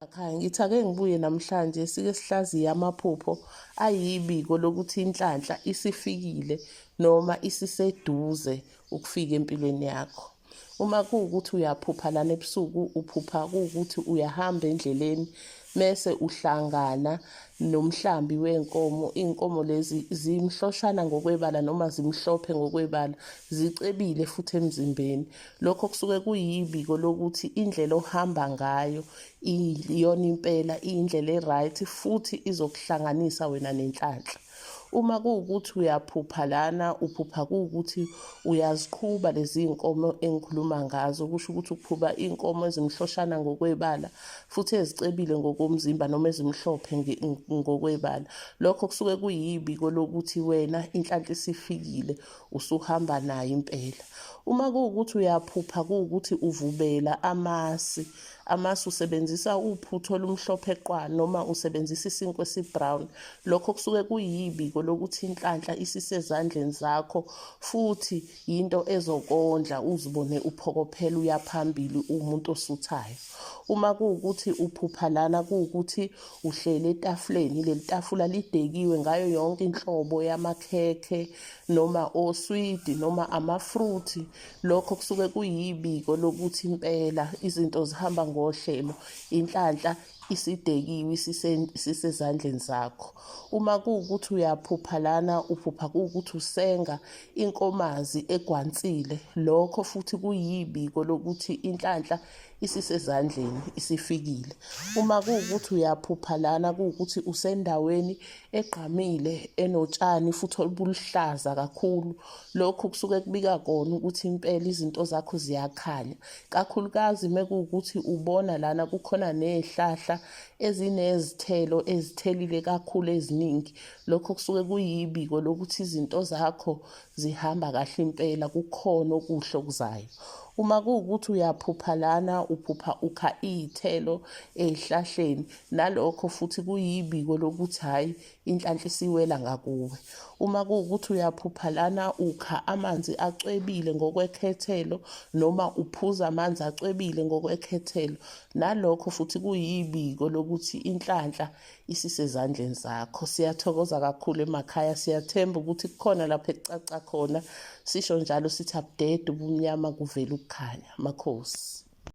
Ekhaya ngithi ake ngibuye namhlanje sike sihlaziye amaphupho ayibiko lokuthi inhlanhla isifikile noma isiseduze ukufika empilweni yakho. Uma kuwukuthi uyaphupha lana ebusuku uphupha kuwukuthi uyahamba endleleni mese uhlangana nomhlambi wenkomo iy'nkomo lezi zimhloshana ngokwebala noma zimhlophe ngokwebala zicebile futhi emzimbeni Lokho kusuke kuyibiko lokuthi indlela ohamba ngayo iyona impela iyindlela e-right futhi izokuhlanganisa wena nenhlanhla. Uma kuwukuthi uyaphupha lana uphupha kuwukuthi uyaziqhuba lezi nkomo engikhuluma ngazo kusho ukuthi uqhuba iy'nkomo ezimhloshana ngokwebala futhi ezicebile ngokomzimba noma ezimhlophe ngokwebala. Lokho kusuke kuyibiko lokuthi wena inhlanhla isifikile usuhamba nayo impela. Uma kuwukuthi uyaphupha kuwukuthi uvubela amasi, amasi usebenzisa uphuthu olumhlophe qwa noma usebenzisa isinkwa esi-brown, lokho kusuke kuyibiko lokuthi inhlanhla isisezandleni zakho futhi yinto ezokondla uzibone uphokophela uya phambili uwumuntu osuthayo. Uma kuwukuthi uphupha lana kuwukuthi uhleli etafuleni, leli tafula lidekiwe ngayo yonke inhlobo yamakhekhe noma oswidi noma amafruthi lokho kusuke kuyibiko lokuthi impela izinto zihamba ngohlelo inhlanhla isidekiwe isisezandleni zakho uma kuwukuthi uyaphupha lana uphupha kuwukuthi usenga inkomazi egwansile lokho futhi kuyibiko lokuthi inhlanhla isisezandleni isifikile uma kuwukuthi uyaphupha lana kuwukuthi usendaweni egqamile enotshani futhi obuluhlaza kakhulu lokhu kusuke kubika kona ukuthi impela izinto zakho ziyakhanya kakhulukazi mekuwukuthi ubona lana kukhona nezihlahla ezinezithelo ezithelile kakhulu eziningi lokho kusuke kuyibiko lokuthi izinto zakho zihamba kahle impela kukhona okuhle okuzayo uma kuwukuthi uyaphupha lana uphupha ukha iy'thelo ey'hlahleni nalokho futhi kuyibiko lokuthi hhayi inhlanhla isiwela ngakuwe uma kuwukuthi uyaphupha lana ukha amanzi acwebile ngokwekhethelo noma uphuza amanzi acwebile ngokwekhethelo nalokho futhi kuyibiko lokuthi inhlanhla isisezandleni zakho siyathokoza kakhulu emakhaya siyathemba ukuthi kukhona lapho ekucaca khona sisho njalo sithi abudede ubumnyama kuvela ukukhanya makhosi.